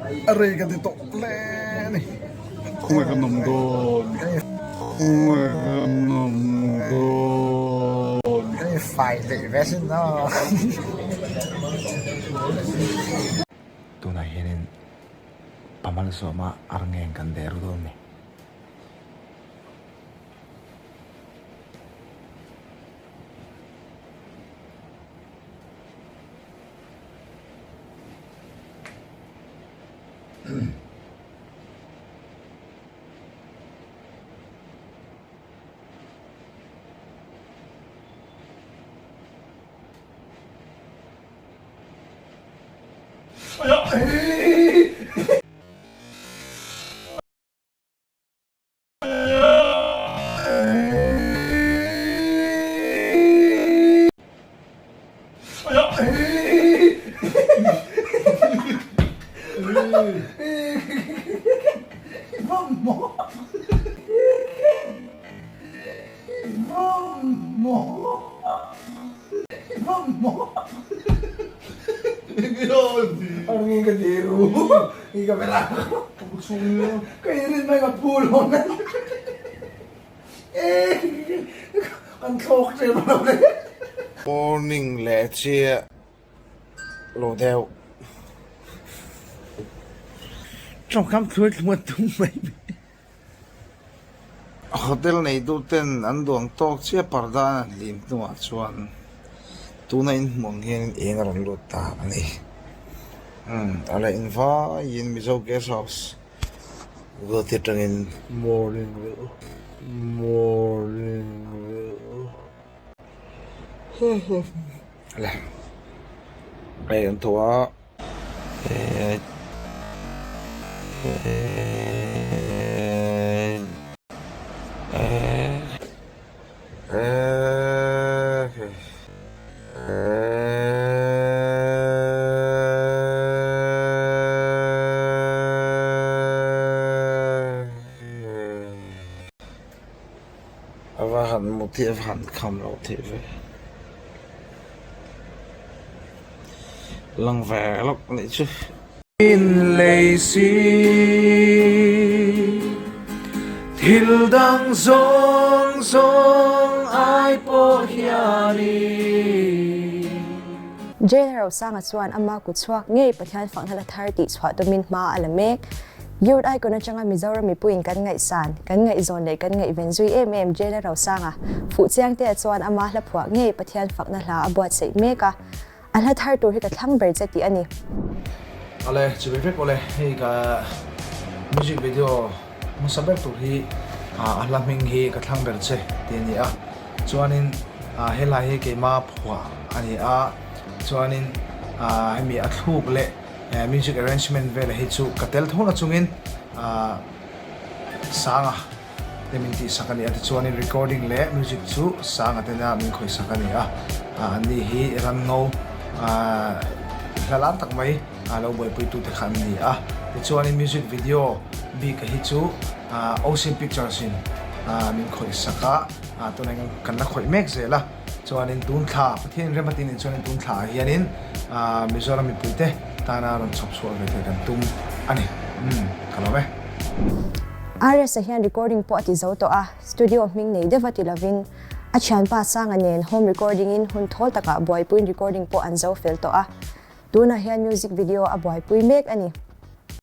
A rei ka ti tawh hle a ni. Khawngaih kan awm dawn. Khawngaih kan awm dawn. Kan in fai daih ve sin aw. Tunah hianin pamal sawma arngeng kan der dawn ni. Morning leh chiah lo deuh. Tawngkam thluai thluai tum mai. Hotel neitu ten an duang tawk chiah parda an han hlim hnuah chuan tuna inhmuh ang hianin eng a rawn lut ta a ni. Umm a la invaiin Mizo Guest House Guwahati atangin morning morning hei an tho a. A va han mu theih a va han kham loh theih ve. Lang ve lawk a nih chu. In lei si thil dang zawng zawng ai pawh hianin. Jane Rosanga chuan ama kut chhuak ngei Pathian fakna la thar tih chhuah tumin hma a la mek. Youth Icon atanga Mizoram mipuiin kan ngaihsan, kan ngaihzawn leh kan ngaihven zui em em Jane Rosanga fuhchiangtea chuan ama hla phuah ngei Pathian fakna hla a buatsaih mek a. A hla thar tur hi ka thlang ber che tih a ni. Awle, chu ve vek awle, hei ka music video hmasa ber tur hi a hla hming hi ka thlang ber che tih a ni a, chuanin helai hi keima phuah a ni a, chuanin hemi a thluk leh music arrangement vel hi chu ka tel tho na chungin Sanga te min tihsak a ni a, tichuanin recording leh music chu Sanga tena min khawihsak a ni a, anni hi Ranngo hla lar tak mai lo buaipuitute kha an ni a, tichuanin music video bik hi chu Ocean Pictures in min khawihsak a, tunah hian kan la khawih mek zel a, chuanin tun thla Pathian rem atin in chuanin tun thla ah hianin Mizoram mipuite tana rawn chhawp chhuah ve theih kan tum a ni, umm ka lawm e. RS-a hian recording pawh a ti zo tawh a, studio hming nei deuh a ti lovin a thianpa Sanga nen home recording in hun thawl takah buaipuiin recording pawh an zo fel tawh a, tunah hian music video a buaipui mek a ni.